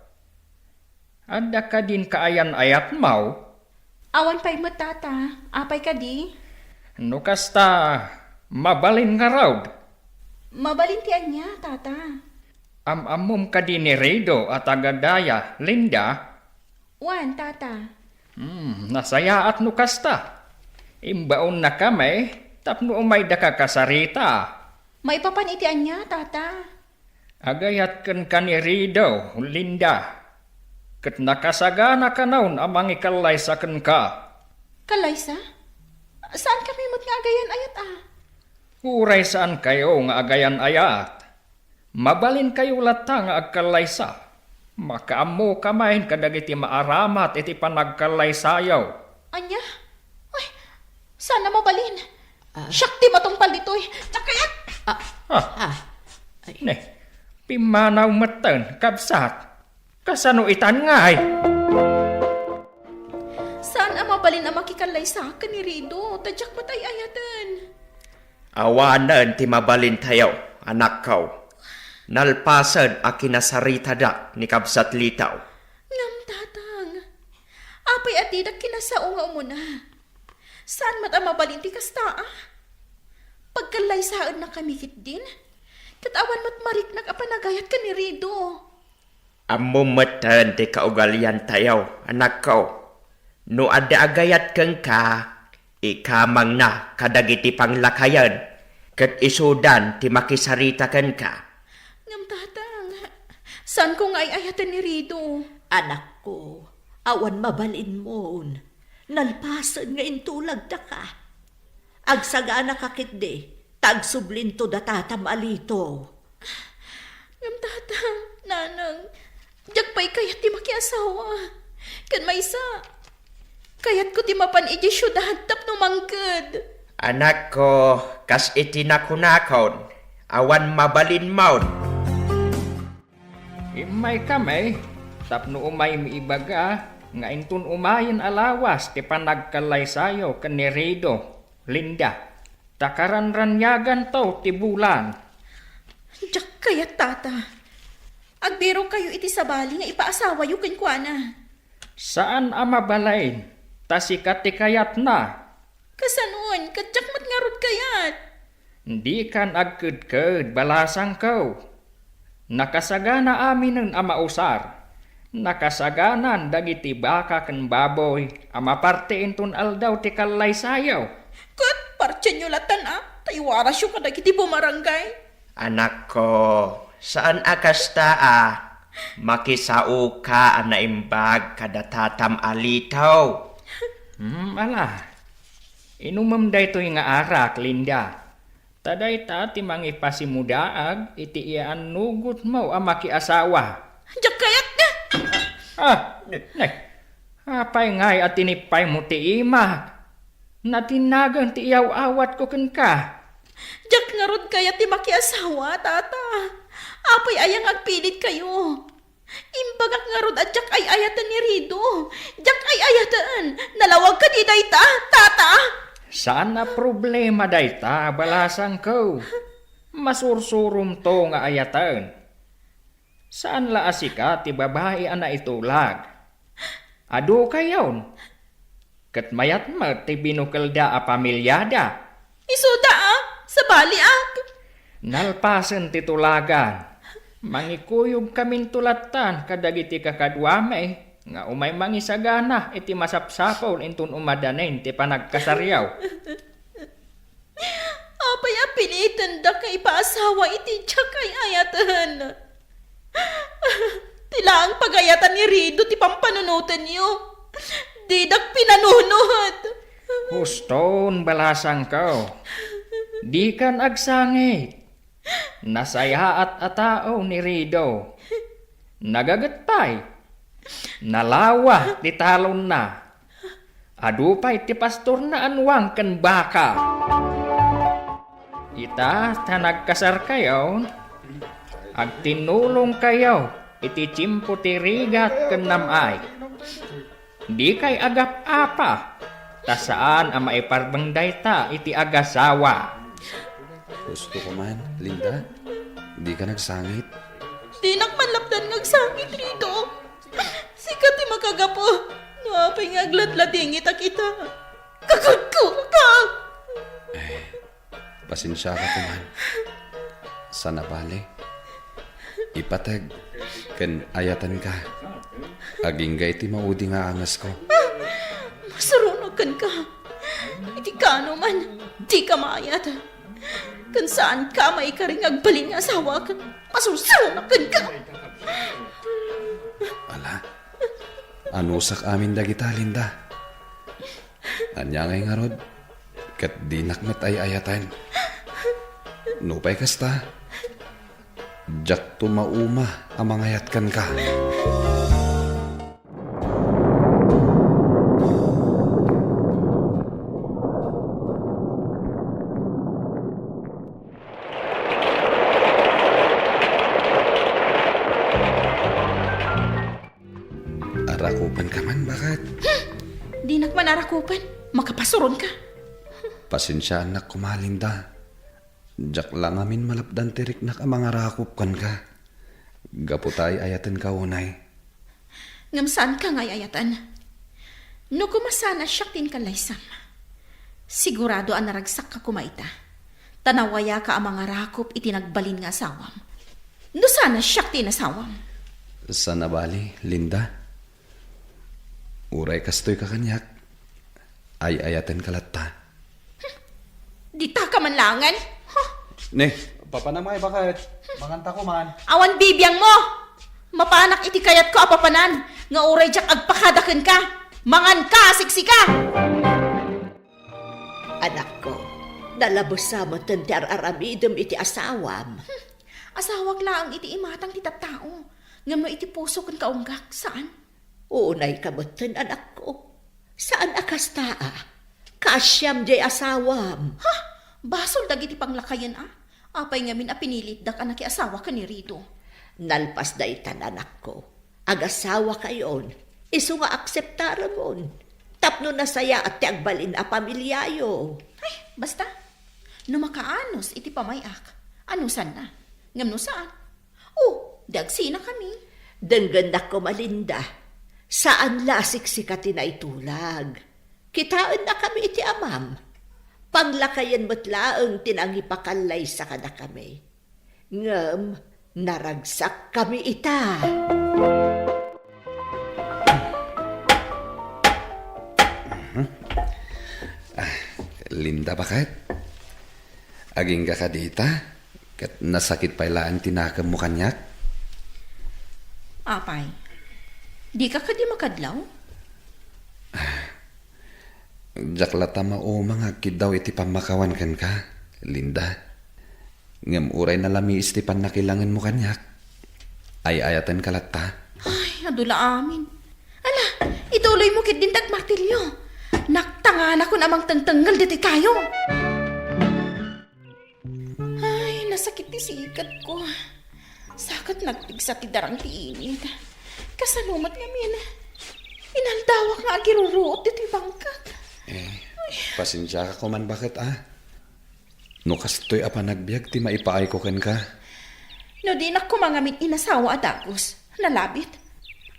Adda kadin kaayan-ayatmo? Awan pay met, Tata. Apay kadi? No kasta, mabalin ngarud. Mabalin ti ania, Tata? Am-ammom kadi ni Rido a taga-daya, Linda? Wen, Tata. Hmm, nasayaat no kasta. Imbaonnakami tapno umaydaka kasarita. Maipapan iti ania, Tata? Agayat kenka ni Rido, Linda. Ket nakasagana kano a mangikallaysa kenka. Kallaysa? Saankami met nga agayan-ayat a. Uray saankayo nga agayan-ayat, mabalinkayo latta nga agkallaysa. Makaammoka manen kadagiti maaramat iti panagkallaysayo. Ania? Ay, saan a mabalin. Ah. Siak ti matungpal ditoy. Diak kayat! Ah. Ah. Ah. Ay. Ne, pimmanaw metten, kabsat. Kasano itan ngay? Saan a mabalin a makikallaysa ken ni Rido, ta diak met ay-ayaten. Awanen ti mabalintayo, anakko. Nalpasen a kinasaritada ni Kabsat Litaw. Ngem, Tatang, apay a didak kinasao nga umuna? Saan met a mabalin ti kasta a? Pagkallaysaennakami ketdin, ket awan met mariknak a panagayat ken ni Rido. Ammom metten ti kaugaliantayo, anakko. No adda agayat kenka, ikamangna kadagiti panglakayen, ket isudan ti makisarita kenka. Ngem, Tatang, saanko nga ay-ayaten ni Rido. Anakko, awan mabalinmon. Nalpasen nga intulagdaka. Agsaganaka ketdi, ta agsublinto da tatam a Lito. Ngem, Tatang, Nanang, diak pay kayat ti makiasawa. Ken maysa, kayatko ti mapan idiay siudad tapno mangked. Anakko, kas iti nakunakon, awan mabalinmon. Immaykami tapno umaymi ibaga nga inton umayen a lawas ti panagkallaysayo ken ni Rido, Linda, ta karanraniaganto ti bulan. Diak kayat, Tata. Agbirokayo iti sabali nga ipaasawayo kenkuana. Saan a mabalin, ta sika ti kayatna. Kasanoen, ket diak met ngarud kayat. Dikan agkedked, balasangko. Nakasagana aminen a mausar. Nakasaganan dagiti baka ken baboy a maparte inton aldaw ti kallaysayo. Ket partienyo latan a, ta iwarasyo kadagiti bumarangay. Anakko, saan a kasta a. Makisaoka a naimbag kada tatam a Lito. Hmm, ala. Inumem daytoy nga arak, Linda. Ta dayta ti mangipasimudaag iti iannugotmo a makiasawa. Diak kayat nga! Ah, nay, apay ngay a tinipaymo ti imak? Nadinnagen ti iyaw-awatko kenka. Diak ngarud kayat ti makiasawa, Tata. Apay aya nga agpilitkayo? Imbagak ngarud a diak ay-ayaten ni Rido. Diak ay-ayaten. Nalawag kadi dayta, Tata? Saan a problema dayta, balasangko. Masursuromto nga ayaten. Saan la a sika ti babai a naitulag. Adu kayon. Ket mayat met ti binukelda a pamiliada. Isuda, a, sabaliak. Nalpasen ti tulagan, mangikuyogkaminto lattan kadagiti kakaduami nga umay mangisagana iti masapsapul inton umadanin ti panagkasaryo. Apay a pilitendak nga ipaasawa iti diak ay-ayaten? Ti laeng pagayatan ni Rido ti pampanunotenyo. Didak pinanunot. Huston, balasangko. Dikan agsangit. Nasayaat a tao ni Rido. Nagaget pay. Nalawa ti talonna. Adu pay ti pastorna a nuang ken baka. Ita ta nagkasarkayo, agtinnulongkayo iti tiempo ti rigat ken nam-ay. Dikay agap-apa, ta saan a maiparbeng dayta iti agasawa. Husto ka man, Linda. Dika nagsangit. Dinak man lapdan nga agsangit, Rido. Sika ti makagapu no apay nga agladladingitak ita. Kagudgurka! Eh, pasensiaka koman. Saan a bale, ipateg ken ayatenka. Agingga iti maudi nga angesko. Masuronak kenka. Iti kaano man, dika maayat. Ken saanka maikari nga agbalin nga asawak. Masursuro kenka. Ala, anusak amin dagita, Linda. Ania ngay ngarud, ket dinak met ay-ayaten. Nupay kasta, diakto mauma a mangayat kenka. Arakupenka man, baket? Hmm! Dinak man arakupen. Makapasuronka. Pasensiaannak koma, Linda. Diak la ngamin malapdan ti riknak a mangarakop kenka. Gapu ta ay-ayatenka unay. Ngem saanka nga ay-ayaten. No koma saan a siak ti inkallaysam, sigurado a naragsakka koma ita. Ta nawayaka a mangarakop iti nagbalin nga asawam. No saan a siak ti inasawam. Saan a bale, Linda. Uray kastoyka kaniak, ay-ayatenka latta. Ditaka man laengen? Huh! Ne. Papanam ngay, baket? Manganta koman. Awan bibiangmo! Mapanak iti kayatko a papanan, nga uray diak agpakada kenka. Manganka a siksika! Anakko, nalabesa metten ti ar-aramidem iti asawam. Hmm. Asawak laeng iti imatang ti tattao, ngem no iti puso ken kaunggak, saan? Unayka metten, anakko. Saan a kasta a. Kaasiam diay asawam. Ha? Basol dagiti panglakayen a. Apay ngamin a pinilitdak a nakiasawa ken ni Rido? Nalpas daytan, anakko. Agasawakayon, isu nga akseptaremon, tapno nasayaat ti agbalin a pamiliayo. Ay, basta. No makaanus iti pamay-ak, anusanna. Ngem no saan, o, di agsinakami. Denggennak koma, Linda. Saan la a siksika ti naitulag. Kitaennakami iti amam. Panglakayen met laeng ti nangipakallaysa kadakami. Ngem naragsakkami ita. Mhm. Ah, Linda, baket? Agingga kadi ita? Ket nasakit pay laeng ti nakemmo kaniak? Apay, dika kadi makadlaw? Diak latta mauma nga agkiddaw iti pammakawan kenka, Linda. Ngem uray nalamiis ti pannakilangenmo kaniak, ay-ayatenka latta. Ay, adu la amin. Ituloymo ketdin ti agmartilyo. Naktanganakon a mangtengtengngel ditoy kayo. Ay, nasakit ti sikatko. Sa ket nagpigsa ti darang ti init. Kasano met ngamin, inaldawak nga agiruruot ditoy bangkag. Eh, pasensiaka koman baket, a. No kastoy a panagbiag ti maipaayko kenka. No dinak koma ngamin inasawa a dagus, nalabit.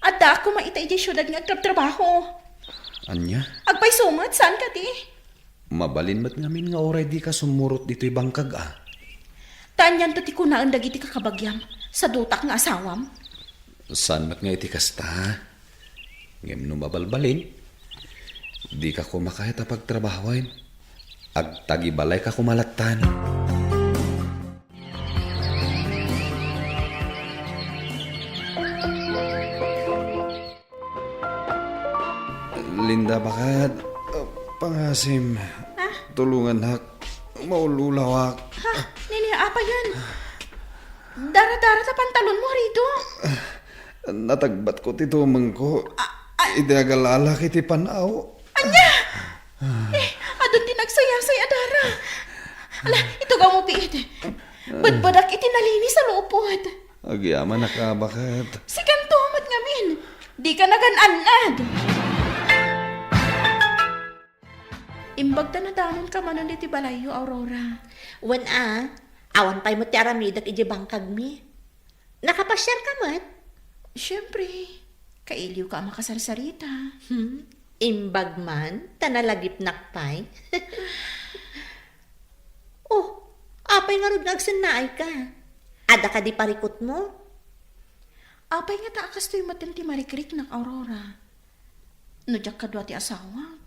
Addaak koma ita idiay siudad nga agtrabtrabaho. Ania? Agpayso met, saan kadi? Mabalin met ngamin nga uray dika sumurot ditoy bangkag, a. Ta anianto ti kunaen dagiti kakabagiam, sadutak nga asawam? Saan met nga iti kasta. Ngem no mabalbalin, dika koma kayat a pagtrabahoen. Agtagibalayka koma lattan. Linda, baket, uh, pangasim. Ha? Tulongannak. Maul-ulawak. Ha? Nini, apay yan? Dara-dara ta pantalonmo, Rito. Natagbatko ti tumengko. Ah, ah. Idi agalala iti pan-aw. Ania? Eh, adun ti nagsayasay a dara. Ala, itugawmo biit. Badbadak iti nalinis a lupot. Agyamanak a, baket. Sikanto met ngamin. Dika nagan-annad. Imbag ta nadanonka manen iti balayyo, Aurora. Wen a, awan pay met ti aramidek idiay bangkagmi. Nakapasiarka met? Siempre, kailiwka a makasarsarita. Hmm, imbag man, ta nalagipnak pay. Oh, apay ngarud nga agsennaayka? Adda kadi parikutmo? Apay ngata a kastoy metten ti marikriknak, Aurora? No diak kadua ti asawak,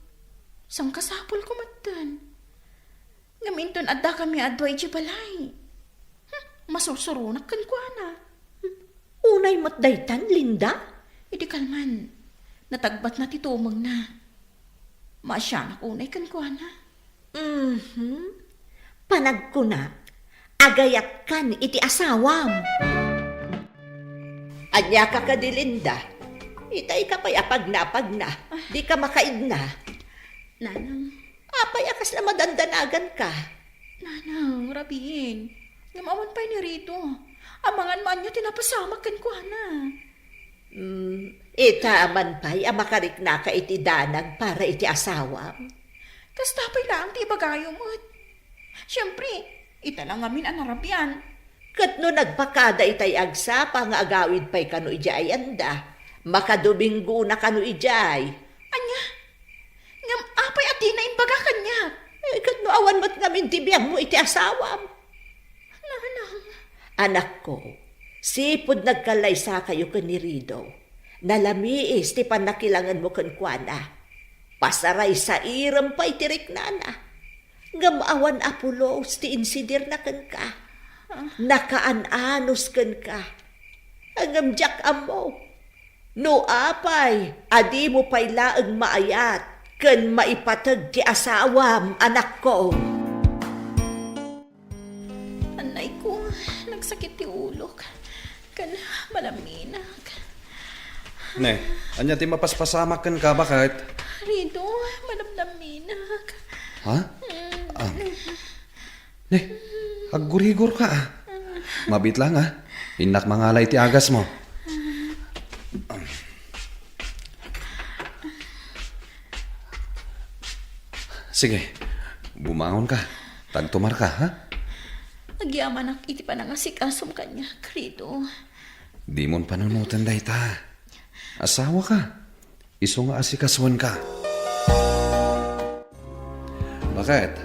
sangkasapulko metten. Ngem inton addakami a dua idiay balay, hmm, masursuronak kenkuana. Hmm, unay met daytan, Linda? Idi kalman, natagbatna ti tumengna. Maasianak unay kenkuana. Mhm. Panagkunak, agayatkan iti asawam. Ania ka kadi, Linda? Itay ka pay a pagna-pagna. Dika makaidna. Nanang. Apay a kasla madandanaganka? Nanang, rabiin. Ngem awan pay ni Rito. Amangan maanyo ti napasamak kenkuana. Hmm, ita man pay a makariknaka iti danag para iti asawam. Kasta pay laeng ti ibagayo met. Siempre, ita la ngamin a narabian. Ket no nagpakada itay agsapa nga agawid pay kano idiay ayanda, makadominggona kano idiay. Ania? Ngem apay a dina imbaga kaniak? Eh, ket no awan met ngamin ti biangmo iti asawam? Nanang. Anakko, sipud nagkallaysakayo ken ni Rido, nalamiis ti pannakilangenmo kenkuana. Pasaraysairem pay ti riknana. Ngem awan a pulos ti insidirna kenka. Nakaan-anos kenka. Ngem diak ammo no apay a dimo pay laeng maayat ken maipateg ti asawam, anakko. Annayko, nagsakit ti ulok. Ken manamminak. Ne, ania ti mapaspasamak kenka, baket? Rido, manamnamminak. Ha? Ah. Ne, aggurigor ka, a. Mabiit lang, a. Innak mangala iti agasmo. Sige, bumangon ka. Tagtumar ka, ha? Agyamanak iti panangasikasom kaniak, Rito. Dimon panunoten dayta. Asawa ka. Isu nga asikasoen ka. Baket?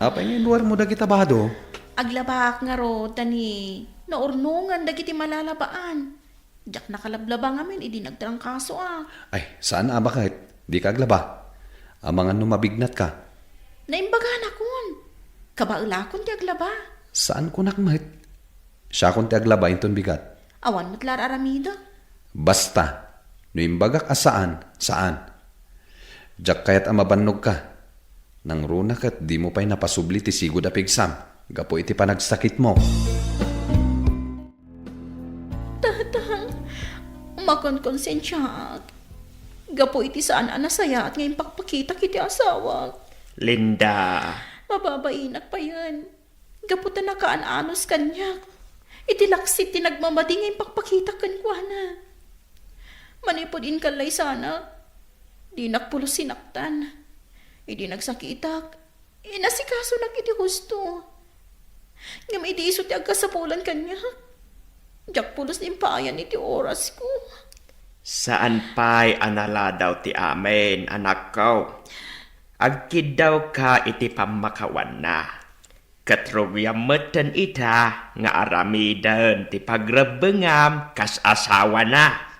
Apay nga inruarmo dagita bado? Aglabaak ngarud, ta ni naurnongan dagiti malalabaan. Diak nakalablaba ngamin idi nagtrangkasoak. Ay, saan a, baket? Dika aglaba. Amangan no mabignatka. Naimbaganakon. Kabaelakon ti aglaba. Saan kunak met. Siakon ti aglaba inton bigat. Awan met la ar-aramidek. Basta, no imbagak a saan, saan. Diak kayat a mabannogka. Nangruna ket dimo pay napasubli ti sigud a pigsam gapu iti panagsakitmo. Tatang, makonkonsensiaak. gapu iti saan a nasayaat nga impakpakitak iti asawak. Linda. Mababainak payen. Gapu ta nakaan-anos kaniak. Iti laksid ti nagmamadi nga impakpakitak kenkuana. Manipud inkallaysanak, dinak pulos sinaktan. Idi nagsakitak, inasikasunak iti husto. Ngem idi isu ti agkasapulan kaniak, diak pulos impaayan iti orasko. Saan pay a naladaw ti amin, anakko. Agkiddawka iti pammakawanna. Ket rugiam metten ita nga aramiden ti pagrebbengam kas asawana.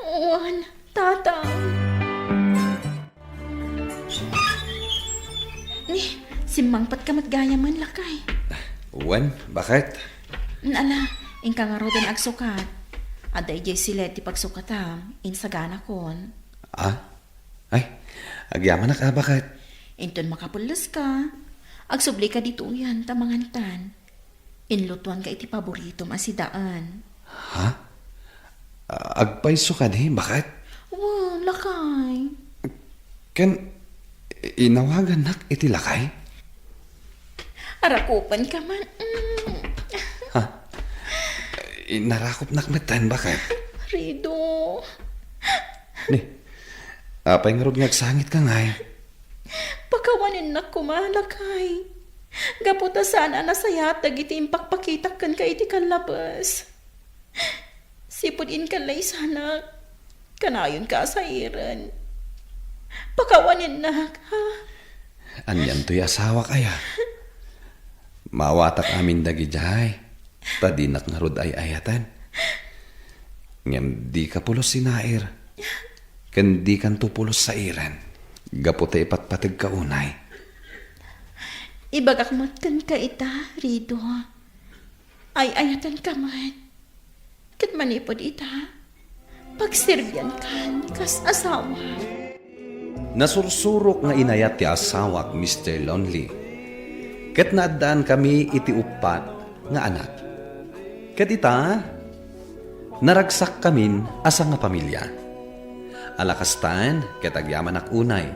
Wen, Tatang. Ni, simmangpatka met gayamen, lakay. Wen, baket? Ala, inka ngaruden agsukat. Adda idiay siled ti pagsukatam, insaganakon. Ah? Ay, agyamanak a, baket? Inton makapulleska, agsublika ditoyen ta mangantan. Inlutoanka iti paboritom a sidaan. Ha? A-, agpayso kadi, baket? Wen, lakay. Ken inawagannak iti lakay? Arakupenka man. Mm. Ha? Inarakupnak metten, baket? Rido. Ni, apay ngarud nga agsangitka ngay? Pakawanennak koma, lakay. Gapu ta saan a nasayaat dagiti impakpakitak kenka iti kallabes. Sipud inkallaysanak, kanayonka a sairen. Pakawanennak, ha? Anian toy asawak aya? Maawatak amin dagidiay, ta dinak ngarud ay-ayaten. Ngem dika pulos sinair, ken dikanto pulos sairen, gapu ta ipatpategka unay. Ibagak met kenka ita, Rido. Ay-ayatenka met. Ket manipud ita, pagserbiankan kas asawa. Nasursurok nga inayat ti asawak, Mister Lonely. Ket naaddaankami iti uppat nga anak. Ket ita, naragsakkamin a sangapamilia. Ala kastan, ket agyamanak unay.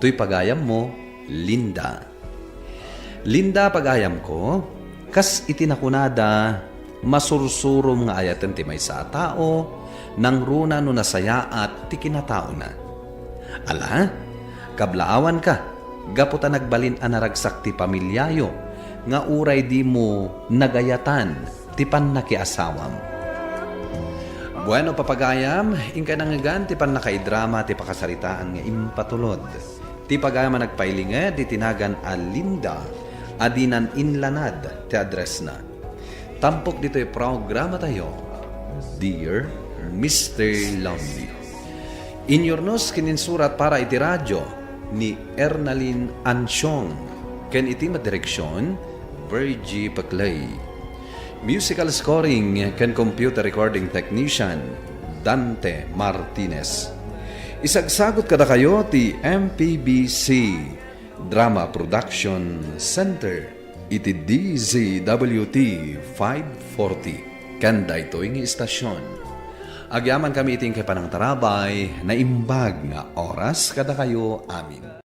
Toy pagayammo, Linda. Linda, pagayamko, kas iti nakunada, masursurom nga ayaten ti maysa a tao, nangruna no nasayaat ti kinataona. Ala, kablaawanka, gapu ta nagbalin a naragsak ti pamiliayo, nga uray dimo nagayatan ti pannakiasawam. Bueno, papagayam, inkay nangngegan ti pannakaidrama ti pakasaritaan nga impatulod. Ti pagayam a nagpailinged iti nagan a Linda a dinan inlanad ti addressna. Tampok ditoy programatayo, Dear Mister Lonely. Inyurnos ken insurat para iti radio ni Ernalyn Ansiong ken iti madireksion, Virgie Peclay. Musical scoring ken computer recording technician, Dante Martinez. Isagsagot kadakayo ti M P B C Drama Production Center iti D Z W T five forty. Ken daytoy nga istasyon, agyamankami iti inkay panangtarabay, naimbag nga oras kadakayo amin.